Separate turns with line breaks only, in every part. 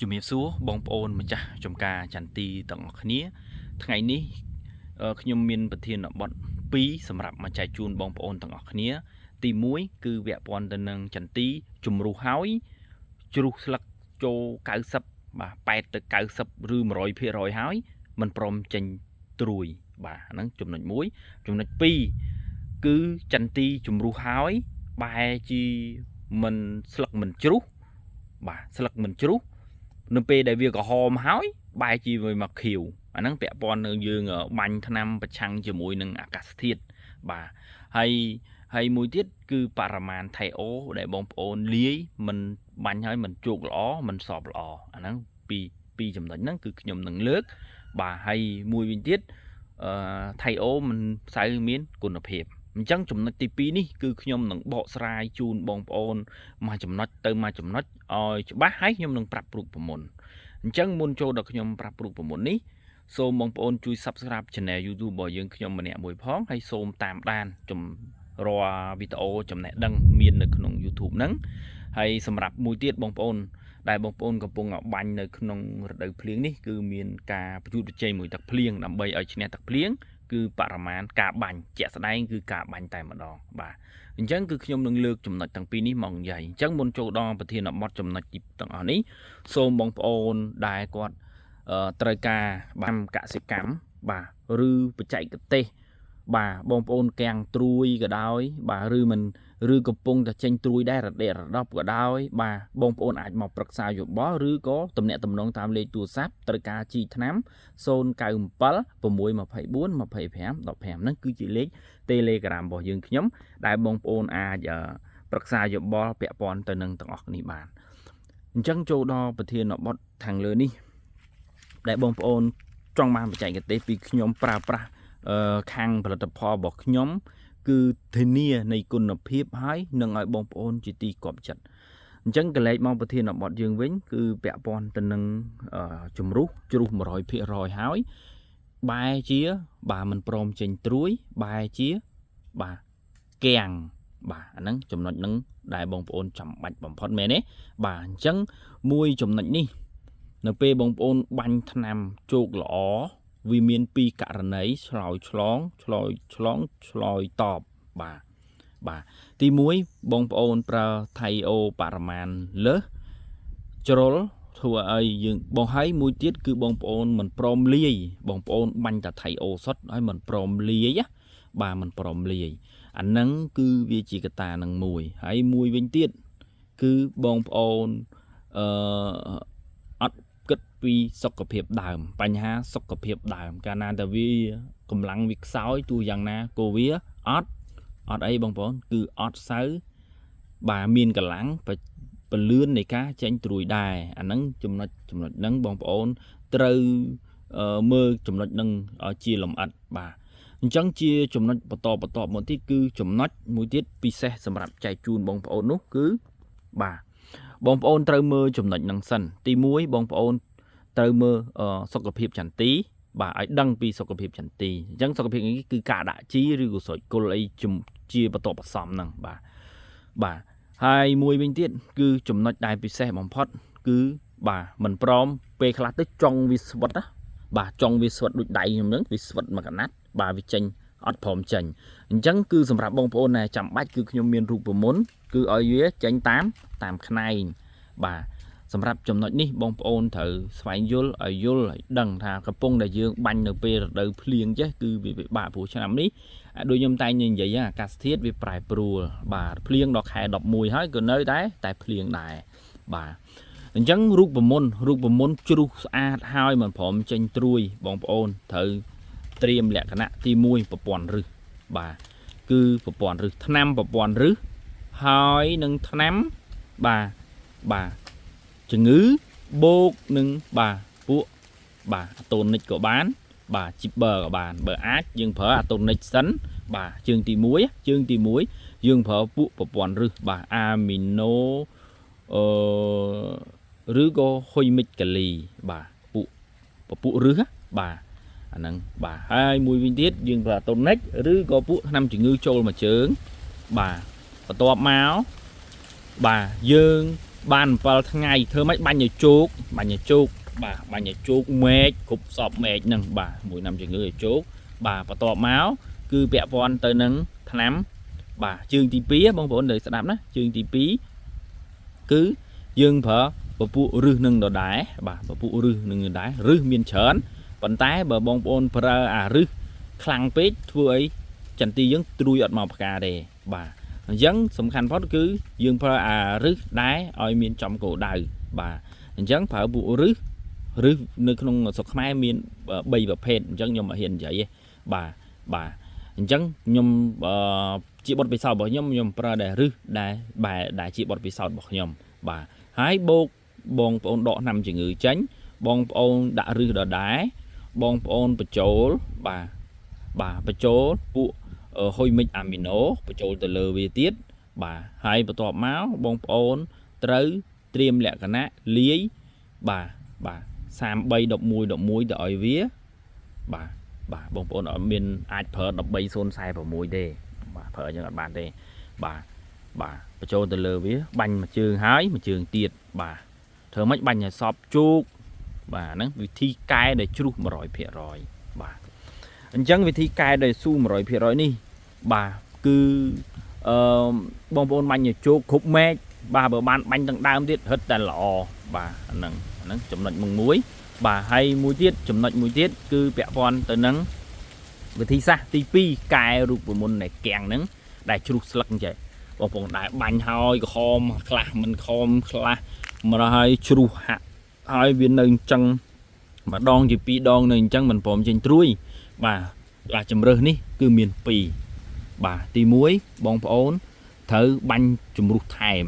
ជំរាបសួរបងប្អូនម្ចាស់ចំការចន្ទីទាំងអស់គ្នាថ្ងៃនេះខ្ញុំមានប្រធានបទ2សម្រាប់មកចែកជូនបងប្អូនទាំងអស់គ្នា ទី1គឺវគ្គព័ន្ធទៅនឹងចន្ទីជំរុះហើយជ្រុះស្លឹកចូល90បាទ8ទៅ90ឬ100%ហើយមិនព្រមចេញត្រួយបាទហ្នឹងចំណុច1ចំណុច2គឺចន្ទីជំរុះហើយបែរជាមិនស្លឹកមិនជ្រុះបាទស្លឹកមិនជ្រុះ នៅពេលដែលវាក្រហមហើយបែរជាវាមកខៀវអាហ្នឹងពាក់ព័ន្ធនឹងយើងបាញ់ថ្នាំប្រឆាំងជាមួយនឹងអាកាសធាតុបាទហើយហើយមួយទៀតគឺបរិមាណថៃអូដែលបងប្អូនលាយមិនបាញ់ហើយមិនជោគល្អមិនសបល្អអាហ្នឹងពីពីរចំណុចហ្នឹងគឺខ្ញុំនឹងលើកបាទហើយមួយវិញទៀតអឺថៃអូមិនសូវមានគុណភាពអញ្ចឹងចំណុចទី2នេះគឺខ្ញុំនឹងបកស្រាយជូនបងប្អូនមួយចំណុចទៅមួយចំណុចឲ្យច្បាស់ហើយខ្ញុំនឹងប្រាប់រូបមន្តអញ្ចឹងមុនចូលដល់ខ្ញុំប្រាប់រូបមន្តនេះសូមបងប្អូនជួយ Subscribe Channel YouTube របស់យើងខ្ញុំម្នាក់មួយផងហើយសូមតាមដានចំរាល់វីដេអូចំណេះដឹងមាននៅក្នុង YouTube ហ្នឹងហើយសម្រាប់មួយទៀតបងប្អូនដែលបងប្អូនកំពុងបាញ់នៅក្នុងរដូវភ្លៀងនេះគឺមានការប្រយុទ្ធប្រជែងមួយទឹកភ្លៀងដើម្បីឲ្យឈ្នះទឹកភ្លៀងគឺបរិមាណការបាញ់ជាក់ស្ដែងគឺការបាញ់តែម្ដងបាទអញ្ចឹងគឺខ្ញុំនឹងលើកចំណុចទាំងពីរនេះមកនិយាយអញ្ចឹងមុនចូលដល់ប្រធានបទចំណុចទីទាំងអស់នេះសូមបងប្អូនដែលគាត់ត្រូវការបានកសិកម្មបាទឬបច្ចេកទេសបាទបងប្អូនកាំងត្រួយក៏ដោយបាទឬមិនឬកំពុងតែចេញត្រួយដែររដិរដប់ក៏ដោយបាទបងប្អូនអាចមកប្រឹក្សាយោបល់ឬក៏ទំនាក់ទំនងតាមលេខទូរស័ព្ទត្រូវការជីថ្នាំ097 624 25 15ហ្នឹងគឺជាលេខ Telegram របស់យើងខ្ញុំដែលបងប្អូនអាចប្រឹក្សាយោបល់ពាក់ព័ន្ធទៅនឹងទាំងអស់គ្នាបានអញ្ចឹងចូលដល់ប្រធានបទខាងលើនេះដែលបងប្អូនចង់បានបច្ចេកទេសពីខ្ញុំប្រើប្រាស់ខាងផលិតផលរបស់ខ្ញុំគឺធានានៃគុណភាពហើយនឹងឲ្យបងប្អូនជាទីគាប់ចិត្តអញ្ចឹងកលេចមកប្រធានបទយើងវិញគឺពាក់ព័ន្ធទៅនឹងជំរុះជ្រុះ100%ហើយបែរជាបាទមិនព្រមចេញត្រួយបែរជាបាទកាំងបាទអាហ្នឹងចំណុចហ្នឹងដែលបងប្អូនចាំបាច់បំផុតមែនទេបាទអញ្ចឹងមួយចំណុចនេះនៅពេលបងប្អូនបាញ់ថ្នាំជោគល្អវាមានពីរករណីឆ្លើយឆ្លងឆ្លើយឆ្លងឆ្លើយតបបាទបាទទី1បងប្អូនប្រើថៃអូបរិមាណលើសជ្រុលធ្វើឲ្យយើងបងហើយមួយទៀតគឺបងប្អូនមិនព្រមលាយបងប្អូនបាញ់តែថៃអូសុតហើយមិនព្រមលាយណាបាទមិនព្រមលាយអាហ្នឹងគឺវាជាកត្តានឹងមួយហើយមួយវិញទៀតគឺបងប្អូនអឺអត់គិតពីសុខភាពដើមបញ្ហាសុខភាពដើមកាលណាតែវាកម្លាំងវាខ្សោយទោះយ៉ាងណាក៏វាអត់អត់អីបងប្អូនគឺអត់សូវបាទមានកម្លាំងពលឿននៃការចេញត្រួយដែរអាហ្នឹងចំណុចចំណុចហ្នឹងបងប្អូនត្រូវមើលចំណុចហ្នឹងជាលម្អិតបាទអញ្ចឹងជាចំណុចបន្តបន្តមកទៀតគឺចំណុចមួយទៀតពិសេសសម្រាប់ចែកជូនបងប្អូននោះគឺបាទបងប្អូនត្រូវមើលចំណុចហ្នឹងសិនទី1បងប្អូនត្រូវមើលសុខភាពចន្ទីបាទឲ្យដឹងពីសុខភាពចន្ទីអញ្ចឹងសុខភាពនេះគឺការដាក់ជីឬក៏ស្រូចគល់អីជាបន្ទាប់បន្សំហ្នឹងបាទបាទហើយមួយវិញទៀតគឺចំណុចដែលពិសេសបំផុតគឺបាទមិនព្រមពេលខ្លះទៅចង់វាស្វិតណាបាទចង់វាស្វិតដូចដៃខ្ញុំហ្នឹងវាស្វិតមកកណាត់បាទវាចេញអត់ព្រមចេញអញ្ចឹងគឺសម្រាប់បងប្អូនដែលចាំបាច់គឺខ្ញុំមានរូបមន្តគឺឲ្យវាចេញតាមតាមខ្នែងបាទសម្រាប់ចំណុចនេះបងប្អូនត្រូវស្វែងយល់ឲ្យយល់ឲ្យដឹងថាកំពុងដែលយើងបាញ់នៅពេលរដូវភ្លៀងចេះគឺវាពិបាកព្រោះឆ្នាំនេះដូចខ្ញុំតែងនិយាយអាកាសធាតុវាប្រែប្រួលបាទភ្លៀងដល់ខែ11ហើយក៏នៅតែតែភ្លៀងដែរបាទអញ្ចឹងរូបមន្តរូបមន្តជ្រុះស្អាតហើយមិនព្រមចេញត្រួយបងប្អូនត្រូវត្រៀមលក្ខណៈទី1ប្រព័ន្ធរឹសបាទគឺប្រព័ន្ធរឹសថ្នាំប្រព័ន្ធរឹសហើយនឹងថ្នាំបាទបាទជំងឺបូកនឹងបាទពួកបាទអាតូនិកក៏បានបាទជីបឺក៏បានបើអាចយើងប្រើអាតូនិកសិនបាទជើងទី1ជើងទី1យើងប្រើពួកប្រព័ន្ធរឹសបាទអាមីណូអឺឬក៏ហ៊ុយមិចកាលីបាទពួកពពួករឹសបាទអាហ្នឹងបាទហើយមួយវិញទៀតយើងប្រើអាតូនិកឬក៏ពួកថ្នាំជំងឺចូលមួយជើងបាទបន្ទាប់មកបាទយើង បាន7ថ្ងៃធ្វើម៉េចបាញ់ឲ្យជោគបាញ់ឲ្យជោគបាទបាញ់ឲ្យជោគមែកគ្រប់សពមែកហ្នឹងបាទមួយឆ្នាំជំងឺឲ្យជោគបាទបន្ទាប់មកគឺពាក់ព័ន្ធទៅនឹងថ្នាំបាទជើងទី2បងប្អូនត្រូវស្ដាប់ណាជើងទី2គឺយើងប្រើពពួករឹសនឹងដដែលបាទពពួករឹសនឹងដដែលរឹសមានច្រើនប៉ុន្តែបើបងប្អូនប្រើអារឹសខ្លាំងពេកធ្វើអីចន្ទីយើងត្រួយអត់មកផ្កាទេបាទអញ្ចឹងសំខាន់ផុតគឺយើងប្រើអារឹសដែរឲ្យមានចំគោលដៅបាទអញ្ចឹងប្រើពួករឹសរឹសនៅក្នុងស្រុកខ្មែរមាន3ប្រភេទអញ្ចឹងខ្ញុំអត់ហ៊ាននិយាយទេបាទបាទអញ្ចឹងខ្ញុំជាបទពិសោធន៍របស់ខ្ញុំខ្ញុំប្រើដែលរឹសដែលបែដែលជាបទពិសោធន៍របស់ខ្ញុំបាទហើយបូកបងប្អូនដកថ្នាំជំងឺចេញបងប្អូនដាក់រឹសដដែលបងប្អូនបញ្ចូលបាទបាទបញ្ចូលពួកហ៊ុយមិចអាមីណូបញ្ចូលទៅលើវាទៀតបាទហើយបន្ទាប់មកបងប្អូនត្រូវត្រៀមលក្ខណៈលាយបាទបាទ33 11 11ទៅឲ្យវាបាទបាទបងប្អូនអត់មានអាចប្រើ13046ទេបាទប្រើអញ្ចឹងអត់បានទេបាទបាទបញ្ចូលទៅលើវាបាញ់មួយជើងហើយមួយជើងទៀតបាទធ្វើម៉េចបាញ់ឲ្យសពជោគបាទហ្នឹងវិធីកែដែលជ្រុះ100%បាទអញ្ចឹងវិធីកែដែលស៊ូ100%នេះបាទគឺអឺបងប្អូនបាញ់ឲ្យជោគគ្រប់មែកបាទបើបានបាញ់ទាំងដើមទៀតរឹតតែល្អបាទអាហ្នឹងអាហ្នឹងចំណុចមួយបាទហើយមួយទៀតចំណុចមួយទៀតគឺពាក់ព័ន្ធទៅនឹងវិធីសាស្ត្រទី2កែរូបមន្តនៃកាំងហ្នឹងដែលជ្រុះស្លឹកអញ្ចឹងបងប្អូនដែលបាញ់ហើយក្រហមខ្លះមិនខំខ្លះមកហើយជ្រុះហាក់ហើយវានៅអញ្ចឹងម្ដងជាពីរដងនៅអញ្ចឹងមិនព្រមចេញត្រួយបាទបាទជំរើសនេះគឺមាន2បាទទី1បងប្អូនត្រូវបាញ់ជំរុះថែម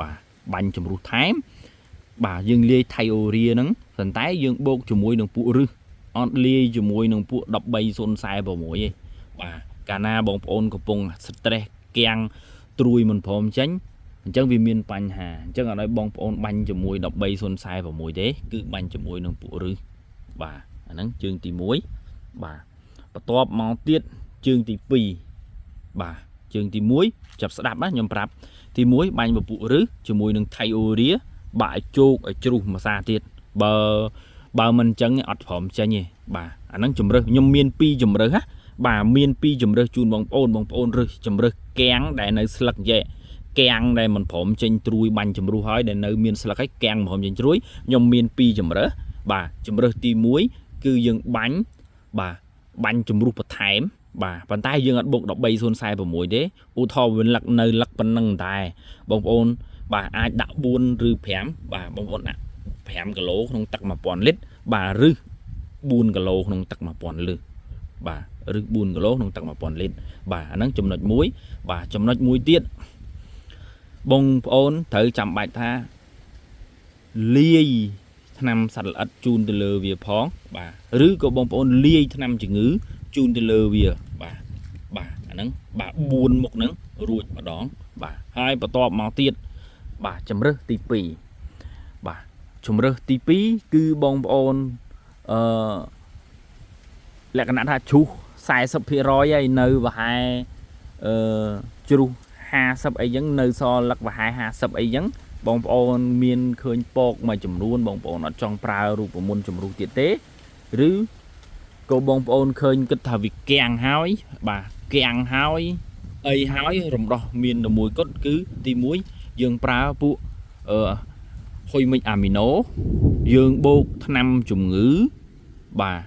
បាទបាញ់ជំរុះថែមបាទយើងលាយថៃអូរីហ្នឹងប៉ុន្តែយើងបូកជាមួយនឹងពួករឹសអត់លាយជាមួយនឹងពួក13046ទេបាទកាលណាបងប្អូនកំពុង stress គាំងត្រួយមិនព្រមចេញអញ្ចឹងវាមានបញ្ហាអញ្ចឹងអត់ឲ្យបងប្អូនបាញ់ជាមួយ13046ទេគឺបាញ់ជាមួយនឹងពួករឹសបាទអាហ្នឹងជើងទី1បាទបន្ទាប់មកទៀតជើងទី2បាទជើងទី1ចាប់ស្ដាប់ណាខ្ញុំប្រាប់ទី1បាញ់ពពួករឹសជាមួយនឹងថៃអូរីបាក់ឲ្យជោកឲ្យជ្រុះមួយសាទៀតបើបើមិនអញ្ចឹងអត់ព្រមចេញទេបាទអាហ្នឹងជំរើសខ្ញុំមាន2ជំរើសណាបាទមាន2ជំរើសជូនបងប្អូនបងប្អូនរើសជំរើសកាំងដែលនៅស្លឹកយែកាំងដែលមិនព្រមចេញត្រួយបាញ់ជំរុះហើយដែលនៅមានស្លឹកហើយកាំងមិនព្រមចេញត្រួយខ្ញុំមាន2ជំរើសបាទជំរើសទី1គឺយើងបាញ់បាទបាញ់ជំរុះបន្ថែមបាទប៉ុន្តែយើងអត់បុក13046ទេឧទាហរណ៍វាលឹកនៅលឹកប៉ុណ្ណឹងតែបងប្អូនបាទអាចដាក់4ឬ5បាទបងប្អូនដាក់5គីឡូក្នុងទឹក1000លីត្របាទឬ4គីឡូក្នុងទឹក1000លីត្របាទឬ4គីឡូក្នុងទឹក1000លីត្របាទអាហ្នឹងចំណុចមួយបាទចំណុចមួយទៀតបងប្អូនត្រូវចាំបាច់ថាលាយថ្នាំសត្វល្អិតជូនទៅលើវាផងបាទឬក៏បងប្អូនលាយថ្នាំជំងឺជូនទៅលើវាបាទបាទអាហ្នឹងបាទ4មុខហ្នឹងរួចម្ដងបាទហើយបន្ទាប់មកទៀតបាទជំរើសទី2បាទជំរើសទី2គឺបងប្អូនអឺលក្ខណៈថាជ្រុះ40%ហើយនៅប្រហែលអឺជ្រុះ50អីចឹងនៅសល់លឹកប្រហែល50អីចឹងបងប្អូនមានឃើញពកមួយចំនួនបងប្អូនអត់ចង់ប្រើរូបមន្តជំរុះទៀតទេឬក៏បងប្អូនឃើញគិតថាវាកាំងហើយបាទកាំងហើយអីហើយរំដោះមានតែមួយគត់គឺទី1យើងប្រើពួកអឺហ៊ុយមិចអាមីណូយើងបូកថ្នាំជំងឺបាទ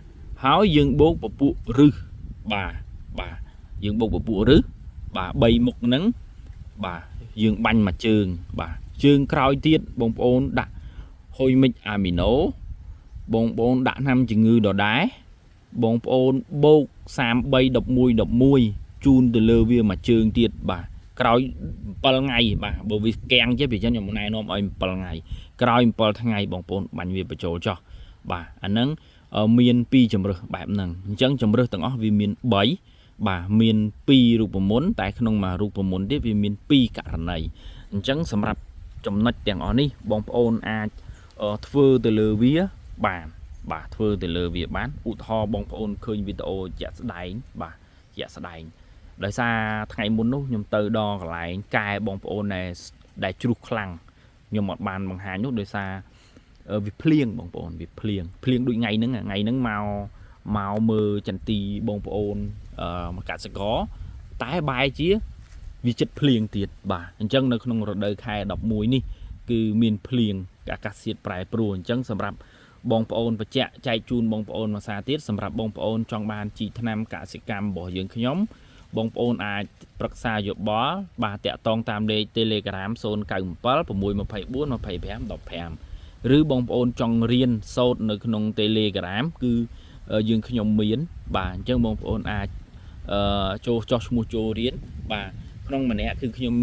ហើយយើងបូកពពួករឹសបាទបាទយើងបូកពពួករឹសបាទ3មុខហ្នឹងបាទយើងបាញ់មួយជើងបាទជើងក្រោយទៀតបងប្អូនដាក់ហ៊ុយមិចអាមីណូបងប្អូនដាក់ថ្នាំជំងឺដដែលបងប្អូនបូក33 11 11ជូនទៅលើវាមួយជើងទៀតបាទក្រោយ7ថ្ងៃបាទបើវាកាំងចេះពីចឹងខ្ញុំណែនាំឲ្យ7ថ្ងៃក្រោយ7ថ្ងៃបងប្អូនបាញ់វាបញ្ចូលចោះបាទអាហ្នឹងមាន2ជំរើសបែបហ្នឹងអញ្ចឹងជំរើសទាំងអស់វាមាន3បាទមាន2រូបមន្តតែក្នុងមួយរូបមន្តទៀតវាមាន2ករណីអញ្ចឹងសម្រាប់ចំណុចទាំងអស់នេះបងប្អូនអាចធ្វើទៅលើវាបានបាទធ្វើទៅលើវាបានឧទាហរណ៍បងប្អូនឃើញវីដេអូជាក់ស្ដែងបាទជាក់ស្ដែងដោយសារថ្ងៃមុននោះខ្ញុំទៅដល់កន្លែងកែបងប្អូនដែលជ្រុះខ្លាំង ខ្ញុំអត់បានបង្ហាញនោះដោយសារវាភ្លៀងបងប្អូនវាភ្លៀងភ្លៀងដូចថ្ងៃហ្នឹងថ្ងៃហ្នឹងមកមកមើលចន្ទីបងប្អូនអឺមកកសិករតែបែរជាវាចិត្តភ្លៀងទៀតបាទអញ្ចឹងនៅក្នុងរដូវខែ11នេះគឺមានភ្លៀងអាកាសធាតុប្រែប្រួលអញ្ចឹងសម្រាប់បងប្អូនបញ្ជាក់ចែកជូនបងប្អូនមួយសារទៀតសម្រាប់បងប្អូនចង់បានជីថ្នាំកសិកម្មរបស់យើងខ្ញុំបងប្អូនអាចប្រឹក្សាយោបល់បាទតាក់ទងតាមលេខ Telegram 097 624 25 15ឬបងប្អូនចង់រៀនសូត្រនៅក្នុង Telegram គឺយើងខ្ញុំមានបាទអញ្ចឹងបងប្អូនអាចអឺចូលចោះឈ្មោះចូលរៀនបាទក្នុងម្នាក់គឺខ្ញុំ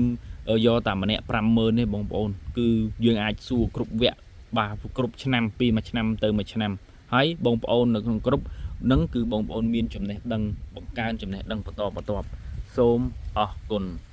យកតែម្នាក់50000ទេបងប្អូនគឺយើងអាចសួរគ្រប់វគ្គបាទគ្រប់ឆ្នាំពីមួយឆ្នាំទៅមួយឆ្នាំហើយបងប្អូននៅក្នុងក្រុមនឹងគឺបងប្អូនមានចំណេះដឹងបង្កើនចំណេះដឹងបន្តបន្ទាប់សូមអរគុណ។